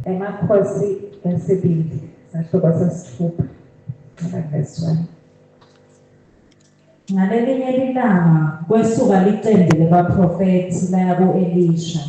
Emakhosi esibili sahluko sesitfupha verse 1. Ngalelinye lilanga kwesuka licembu lebaprofethi laya ku-Elisha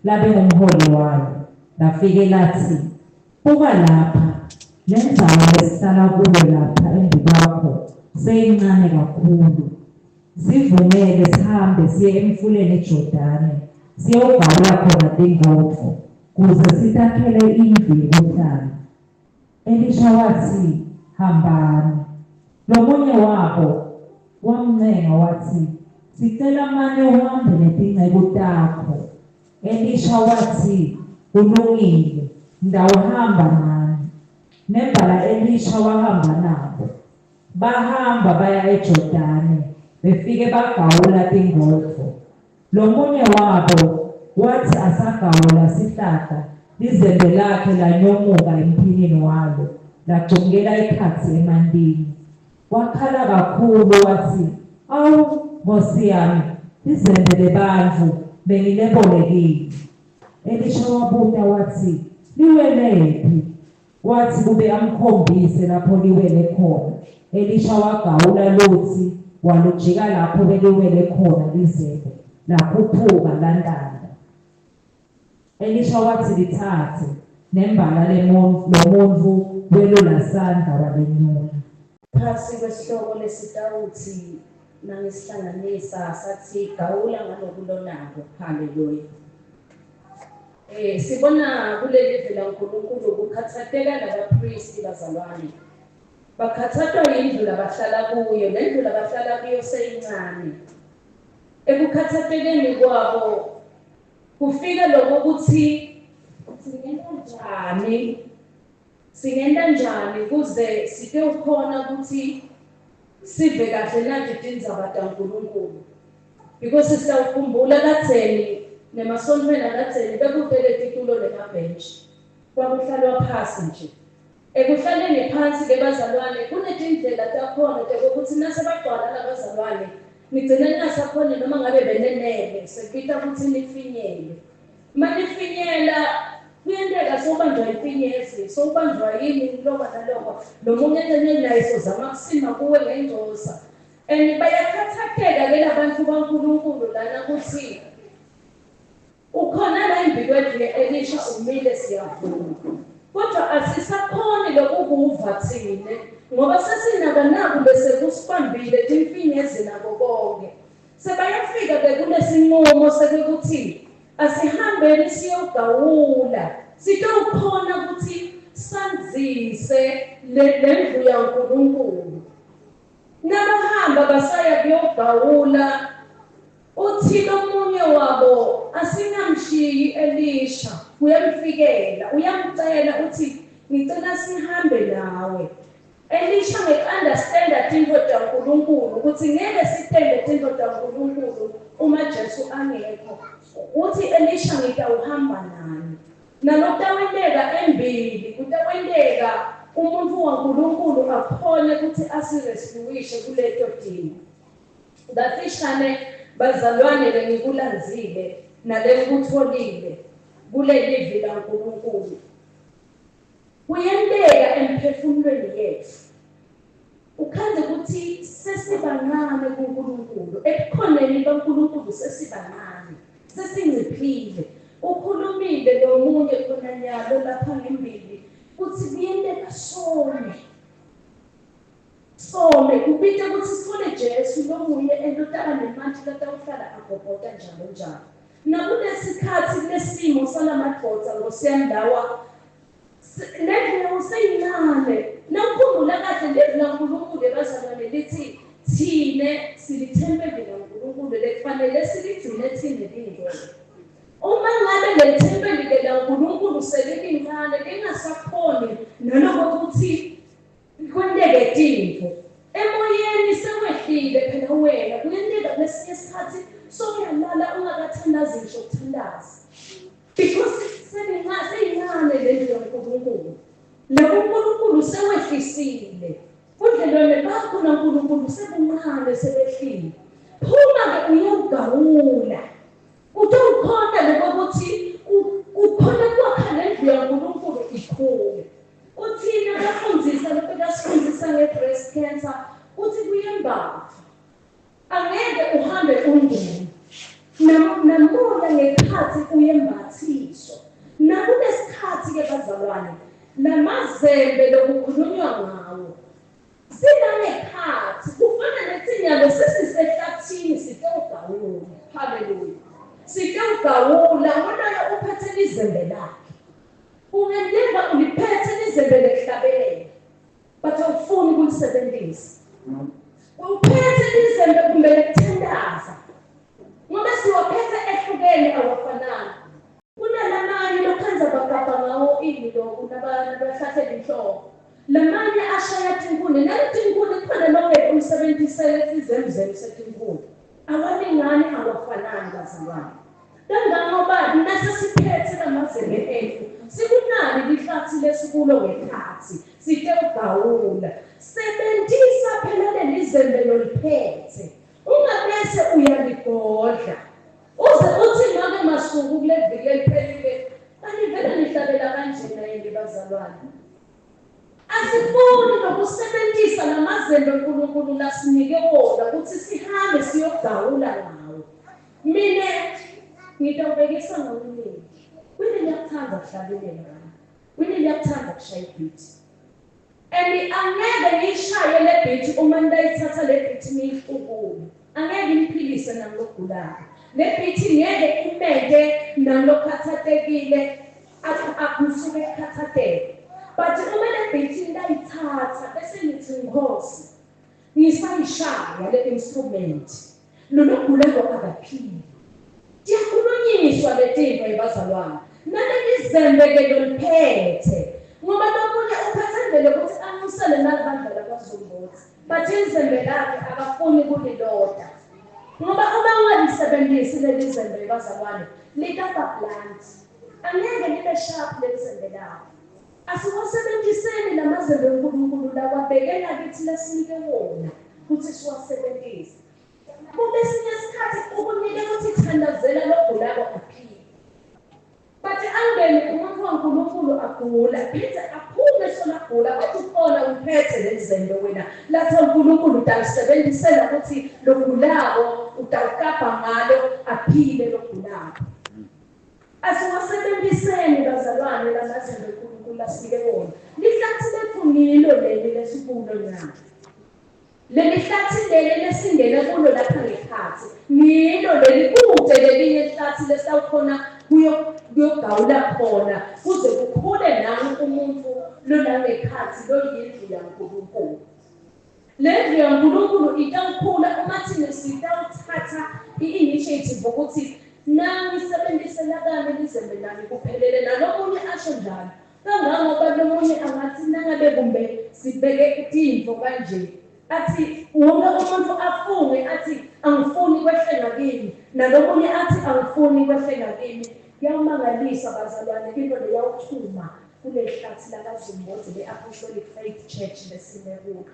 labengumholi walo. Lafike latsi, Buka lapha, lendzawo lesihlala kuyo lapha embikwakho seyincane kakhulu. Sivumele sihambe siye emfuleni iJordane siyewugawula khona tingodvo, kuze sitakhele indlu yekuhlala. Elisha watsi, Hambani. Lomunye wabo wamncenga watsi, Sicela mane uhambe netinceku takho. Elisha watsi, Kulungile, ngitawuhamba nani. Nembala Elisha wahamba nabo. Bahamba baya eJordane, befike bagawula tingodvo. Lomunye wabo watsi asagawula sihlahla, lizembe lakhe lanyomuka emphinini walo, lagcumkela ekhatsi emantini. Wakhala kakhulu watsi, Awu, nkhosi yami, lizembe lebantfu bengilebolekile. Elisha wabuta watsi, Liwelephi? Watsi kube amkhombise lapho liwele khona, Elisha wagawula lutsi walujika lapho beliwele khona lizembe, lakhuphuka lantanta. Elisha watsi litsatse, nembala lomuntfu welula sandla walenyula. Phasi kwesihloko lesitawutsi nangisihlanganisa satsi gawula ngalokulonako. Haleluya. Sibona kulelivi laNkulunkulu kukhatsateka labaphristi bazalwane. Bakhatsatwa yindlu labahlala kuyo, lendlu labahlala kuyo seyincane. Ekukhatsatekeni kwabo kufika lokho kutsi singenta njani singenta njani kuze sitewukhona kutsi sive kahle nati tindzaba taNkulunkulu. Because sitawukhumbula kadzeni nemasontfweni akadzeni bekute letitulo nemabhentshi. Kwakuhlalwa phasi nje. Ekuhlaleni phansi-ke bazalwane kunetindlela takhona tekwekutsi nasebagcwala labazalwane nigcine ningasakhoni noma ngabe benenele sekubita kutsi nifinyele. Manifinyela kuyenteka sowubanjwa imfinyezi sowubanjwa yini lokwa nalokwa lomunye encenyeni naye sozama kusima kuwe ngengcosa and bayakhatsateka ke labantfu baNkulunkulu lana kutsi ukhona la embikwethu ke-Elisha umile siyavuma kodwa asisakhoni lokukuva tsine ngoba sesinakanaku bese kusibambile timfinyezi nako konke. Sebayafika ke kulesincumo sekutsi asihambeni siyogawula sitowukhona kutsi sandzise lendlu yaNkulunkulu. Nabahamba basaya kuyogawula, uthi lomunye wabo asingamshiyi Elisha, uyamfikela, uyamcela uthi ngicela sihambe nawe. Elisha ngeku-understanda tintfo taNkulunkulu ukuthi ngeke sitente tintfo taNkulunkulu uma Jesu angekho. Uthi Elisha ngitawuhamba nani. Nalokutawenteka embili kutawenteka umuntfu waNkulunkulu akhone kutsi asirescuishe kuleto timo. Kafishane bazalwane lengikulandzile nalengikutfolile kulelivi laNkulunkulu. Kuyenteka emphefumulweni yetfu. Ukhandze kutsi sesibancane kuNkulunkulu, ebukhoneni baNkulunkulu sesibancane, sesinciphile. Ukhulumile lomunye khona nyalo lapha ngembili kutsi kuyenteka some. Some kubite kutsi sithole Jesu longuye entotaba nemanti latawuhlala agobhota njalo njalo. Nakulesikhatsi kulesimo salamadvodza Nkosi yami lawa lendlela useyincane. Nawukhumbula kahle livi laNkulunkulu ebazalwane lithi thine silithempeli laNkulunkulu lekufanele siligcine thine lingcwele. Uma ngabe leli thempeli-ke laNkulunkulu selilincane lingasakhoni naloko kutsi Kwenteke tintfo emoyeni sekwehlile phela wena kuyenteka kulesinye isikhathi sowuyalala ungakathandazi ngisho ukuthandaza because seyincane le ndlu yaNkulunkulu loko uNkulunkulu sewehlisile budlelwane bakho naNkulunkulu sebuncane sebehlile phuma-ke uyewugawula utewukhona lokokuthi ukhone kwakha le ndlu yaNkulunkulu. Bekafundisa bekasifundisa nge-breast cancer uthi kuyembatha. Angeke uhambe ungene. Namoya ngekhathi uyembathiswa. Nakulesikhathi ke bazalwane, lamazembe lokukhulunywa ngawo sinangekhathi kufana nethi nyalo sesisehlathini sitewugawula. Haleluya. Sitewugawula ngonayo uphethe izembe lakhe. Ungenteka uliphethe izembe lekuhlabelela, but awufuni ukulisebenzisa. Uphethe izembe kumbe lekuthandaza. Ngoba siwaphethe ehlukene awafanani. Kunalamanye lokhanza bagabha ngawo ini lokhu nabahlahlela inhloko. Lamanye ashaya tinkuni, naletinkuni kukhona longeke umsebenzisele sizemzem setinkuni. Awalingani awafanani bazalwane. Kangangoba nasesiphethe lamazembe ethu sikunali lihlathi lesikulo ngekhathi sitewugawula. Sebenzisa phela leli zembe loliphethe. Ungabese uyaligodla. Uze uthi make masuku kule viki eliphelile kanivele nihlabela kanjena yini bazalwane. Asifuni nokusebenzisa lamazembe uNkulunkulu lasinike wona ukuthi sihambe siyogawula ngawo. Mina ngitawubekisa ngokuningi. Wini liyakuthanda ukuhlabelela ngami. Wini liyakuthanda ukushaya ibeat. And angeke ngiyishaye le beat uma nitayithatha le beat niyihlukule. Angeke imphilise nalogulayo. Le beat ngeke imente nalokhathatekile akusuke kukhathateke. But uma le beat nitayithatha bese ngithi Nkosi ngisayishaya le instrument. Lologulako akaphili. Tiyakhulunyiswa letinto ebazalwane. Naleli zembe ke loliphethe. Ngoba lomunye uphethe indlela yokuthi anxusele nalibandla lakwaZombodze. But izembe lakhe akafuni kuliloda. Ngoba uma ungalisebenzisi leli zembe bazalwane, litaba blunt. Angeke libe sharp leli zembe lakho. Asiwasebenziseni lamazembe uNkulunkulu lawabekela kithi lasinike wona ukuthi siwasebenzise. Kulesinye isikhathi ukunike ukuthi thandazela logulako aphile. But angene umuntu waNkulunkulu agula, phinde aphume solagula, bathi ukhona uphethe leli zembe wena. Lathi uNkulunkulu utalisebenzisela ukuthi logulako utawukapa ngalo aphile logulako. Asiwasebenziseni bazalwane lamazembe uNkulunkulu asinike wona. Lihlathi lethu ngilo leli lesikulo nyalo. Leli hlathi leli lesingene kulo lapha ngekhathi ngilo leli kude lelinye ihlathi lesawukhona kuyogawula khona kuze kukhule nami umuntu lona ngekhathi loyindlu yaNkulunkulu. Le ndlu yaNkulunkulu itawukhula uma thina sitawuthatha i-initiative ukuthi nangisebenzise lakami lizembe nami kuphelele nalomunye asho njalo. Kangangoba lomunye angathi nangabe kumbe sibeke tintfo kanje athi wonke umuntu afunge athi angifuni kwehlela kimi nalomunye athi angifuni kwehlela kimi. Kuyawumangalisa bazalwane into leyawuchuma kule hlathi lakaZombodze le-Apostolic Faith Church lesime kulo.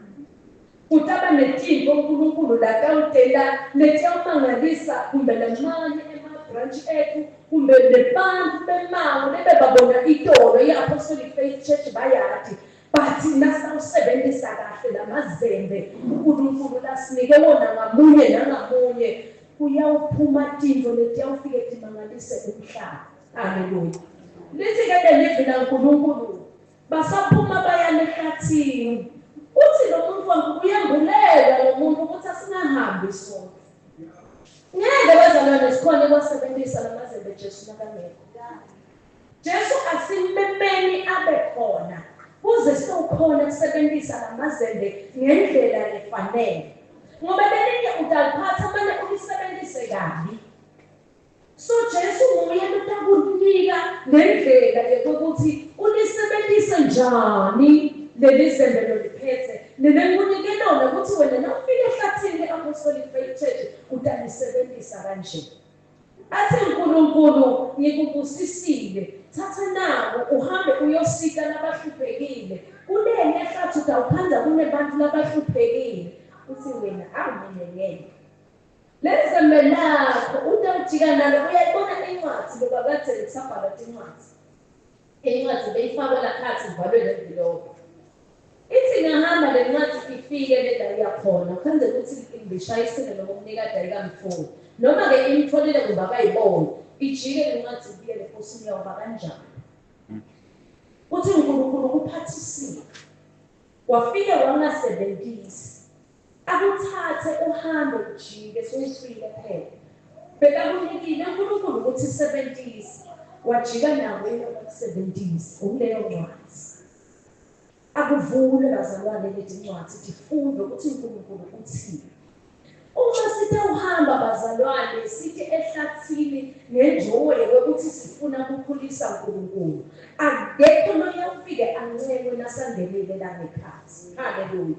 Kutaba netinto uNkulunkulu latawutela letiyawumangalisa kumbe lamanye ema-branch ethu kumbe nebantu bemango lebebabona itolo i-Apostolic Faith Church bayati but nasawusebenzisa kahle lamazembe uNkulunkulu lasinike wona ngamunye nangamunye kuyawuphuma tintfo letiyawufike timangalise umhlaba. Haleluya. Lithi ke lelivi laNkulunkulu basaphuma baya lehlathini. Uthi lo muntu uyembulelwa lo muntu ukuthi asingahambi sonke. Ngeke bazalwane sikhone kwasebenzisa lamazembe Jesu nakangekho. Jesu asimemeni abe khona kuze sizokhona ukusebenzisa lamazembe ngendlela lefanele. Ngoba lelinye utaliphatha mane ulisebenzise kabi. So Jesu nguye lotakunika nendlela yokuthi ulisebenzise njani leli zembe loliphethe. Ngikunike lona ukuthi wena nawufika ehlathini le-Apostolic Faith Church utalisebenzisa kanje. Athi uNkulunkulu ngikubusisile, thatha naku uhambe uyosita labahluphekile. Kuleli ehlathi utawuphanda kunebantu labahluphekile. Uthi wena awu mina ngeke. Lezembe lakho utawujika nalo uyayibona incwadi ngoba kade kusabhalwa tincwadi. Incwadi beyifakwa lakhathi ivalwe nemvilopho. le ncwadi ifike le la iyakhona, khanze ukuthi ngishayisile noma umnikati ayikamtholi, noma-ke imtholile kumbe akayiboni, ijike le ncwadi ibuyele enkosini yawo kanjani. Uthi uNkulunkulu kuphathisile, wafike wangasebenzisi, akuthathe uhambe ujike sewufile phela. Bekakunikile uNkulunkulu ukuthi sebenzise, wajika nawe wakusebenzisa ukuleyo ncwadi. Akuvule bazalwane leti ncwadi tifundwe ukuthi uNkulunkulu uthini. Uma sithe uhamba bazalwane sithi ehlathini ngenjongo yokuthi sifuna ukukhulisa uNkulunkulu, akekho loyawufike ancengwe nasangenile la ngekhathi. Haleluya.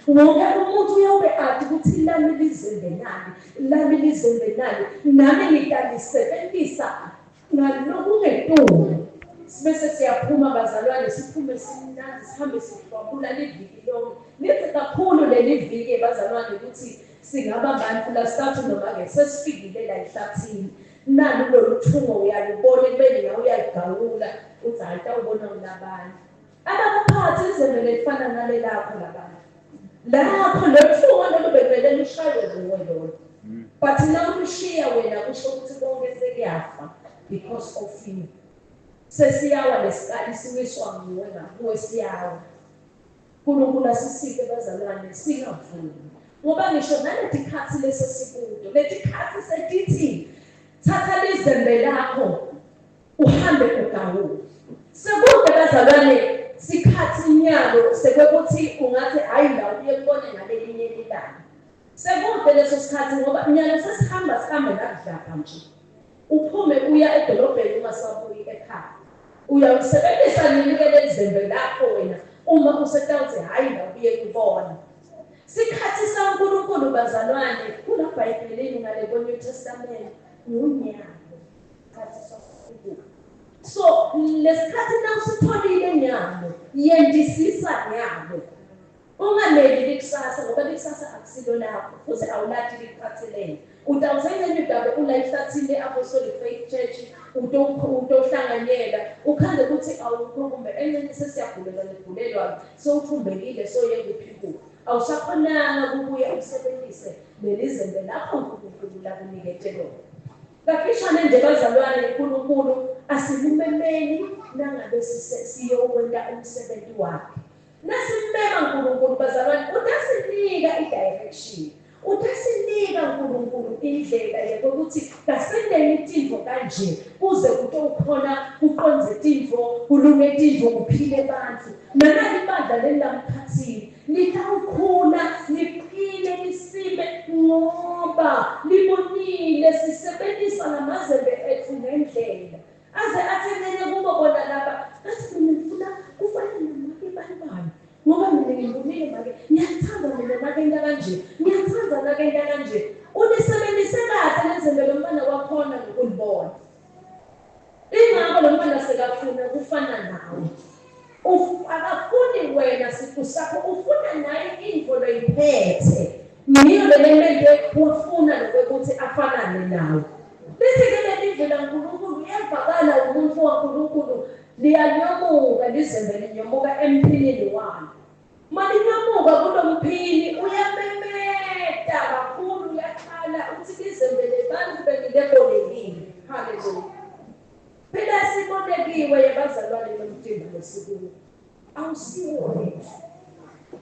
Wonke umuntu uyobe athi ukuthi lami lizembe nali, lami lizembe nali, nami ngitalisebenzisa ngalokungetulu. Sibese siyaphuma bazalwane, siphume simnandi, sihambe sihlwabula liviki lonke. Lithi kakhulu leli viki bazalwane ukuthi singaba bantu lasithathu noma-ke sesifikile la ehlathini. Nalo lolu thungo uyalubona ekubeni nawe uyaligawula, uthi hhayi tawubona ngulabanye. Abakuphathi izembe lelifana nale lakho labantu. Lakho lolu thungo lolu bekumele lushaywe nguwe lolo. But nawulushiya wena kusho ukuthi konke sekuyafa because of you. Sesiyawa lesikali siwiswa nguwe ngakuwe siyawa. uNkulunkulu asisike bazalwane singavumi. Ngoba ngisho naletikhathi lesesikudo, letikhathi setithi thatha lizembe lakho uhambe ugawule. Sekude bazalwane sikhathi nyalo sekwekuthi ungathi hayi la uye kubone ngalelinye ilanga. Sekude leso sikhathi ngoba nyalo sesihamba sihambe nakudlapha nje. Uphume uya edolobheni ungasabuyi ekhaya. Uyawusebenzisa nini ke leli zembe lakho wena uma usetawuthi hayi la uye kubona. Sikhathi saNkulunkulu bazalwane kula Bhayibhelini ngale kwe-New Testament ngunyalo. Sikhathi saNkulunkulu. So lesikhathi nawusitholile nyalo, yendisisa nyalo. Ungameli likusasa ngoba likusasa akusilo lakho futhi awulati likuphathelene. Utawusencenye udabe ula ehlathini le-Apostolic Faith Church utohlanganyela ukhande ukuthi awukho kumbe encenye sesiyagulelwa nigulelwa sewuthumbekile soye kuphi kuphi. Awusakhonanga kubuya usebenzise leli zembe lapho uNkulunkulu lakunikete lona. Kafishane nje bazalwane uNkulunkulu asikumemeni nangabe siyokwenta umsebenzi wakhe. Nasimema uNkulunkulu bazalwane utasinika i-direction. Utasinika uNkulunkulu indlela yokuthi kasendeni tintfo kanje kuze kutokhona kuqondze tintfo kulunge tintfo kuphile bantfu. Nana ibandla leli lamkhathini litawukhula liphile lisime ngoba libonile sisebenzisa lamazembe ethu ngendlela. Aze athi nene kubo bona laba athi mina ngifuna kufana namake bantwana ngoba mina ngibonile make ngiyathanda mina nakenta kanje, ngiyathanda nakenta kanje. Ulisebenzise kahle lezembe lomntwana wakhona ngokulibona. Ingakho lo mntwana sekafuna kufana nawe. Akafuni wena siqu sakho, ufuna naye intfo loyiphethe. Ngiyo le lemente wafuna lokuthi afanane nawe. Lithi-ke leli livi laNkulunkulu uyevakala umuntu waNkulunkulu liyanyomuka lizembe linyomuka emphinini walo. Malinyomuka kulo mphini uyamemeta kakhulu uyakhala uthi lizembe lebantu bengilebolekile. Haleluya. Phela sibolekiwe yabazalwane nomtimba lesikuwo. Awusiwo wethu.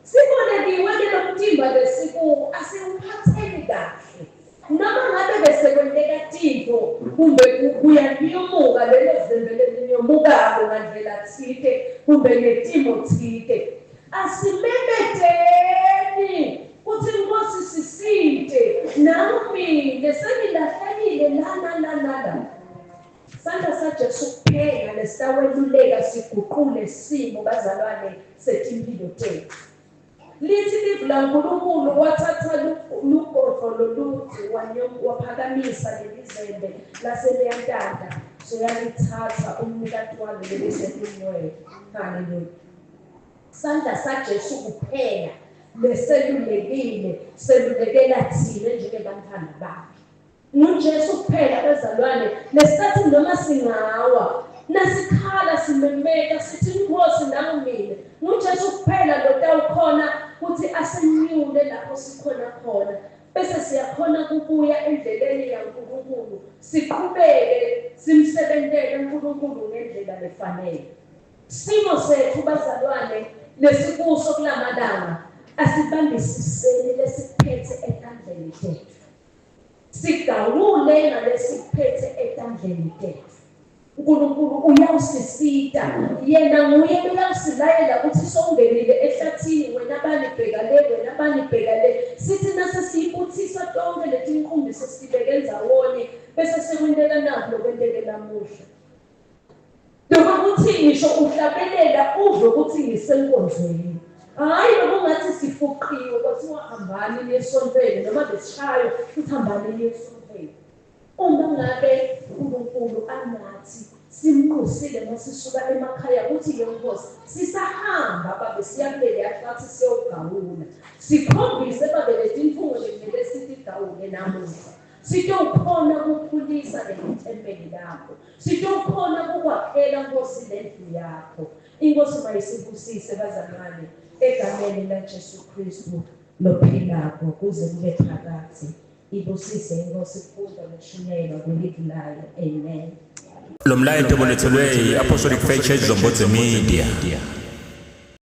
Sibolekiwe ke lo mtimba lesikuwo, asiwuphatheni kahle. Noma ngabe bese kwenteka tintfo kumbe kuyanyomuka lelo zembe lelinyomukako ngandlela tsite kumbe ngetimo tsite, asimemeteni kutsi Nkosi sisite, nangu mine sengilahlekile la la la la la. Sandla saJesu kuphela lesitaweluleka siguqule simo bazalwane setimphilo tethu. Lithi livi laNkulunkulu wathatha lugodvo loludze waphakamisa leli zembe laseliyantanta soyalithatha umnikati walo leli zembe ungcwele. Haleluya. Sandla saJesu kuphela leselulekile selulekela thina njengebantwana bakhe. NguJesu kuphela bazalwane lesathi noma singawa nasikhala simemeta sithi Nkosi nangu mina. NguJesu kuphela lotawukhona kutsi asenyule lapho sikhona khona bese siyakhona kubuya endleleni yaNkulunkulu siqhubeke simsebentele uNkulunkulu ngendlela lefanele. Simo setfu bazalwane lesikuso kulamalanga asibambisiseni lesikuphetse etandleni tetfu. Sigawule ngalesikuphetse etandleni tetfu. uNkulunkulu uyawusisita yena nguye loyawusilayela ukuthi sowungenile ehlathini wena bani bheka le wena bani bheka le sithi nase siyibuthisa tonke letinkhumbi sesibeke ndzawonye bese sekwenteka naku lokwenteke namuhla Lokuthi ngisho uhlabelela uve ukuthi ngisenkonzweni. Hhayi lokungathi sifuqiwe kwathiwa hambani niye esontweni noma besishaywa futhi hambani niye esontweni. Uma ngabe uNkulunkulu anathi simnxusile masisuka emakhaya ukuthi ye Nkosi sisahamba babe siya kuleliya hlathi siyogawula. Sikhombise babe letinfungo lekumele sitigawule namuhla. Sitowukhona kukhulisa lelithempeli lakho. Sitowukhona kukwakhela Nkosi lendlu yakho. Inkosi mayisibusise bazalwane egameni laJesu Kristu lophilako kuze kube phakadze. Ibusise inkosi kufunda nokushunyayelwa kwelivi layo. Amen. Lo mlayeto bulethelwe yi-Apostolic Faith Church Zombodze Media.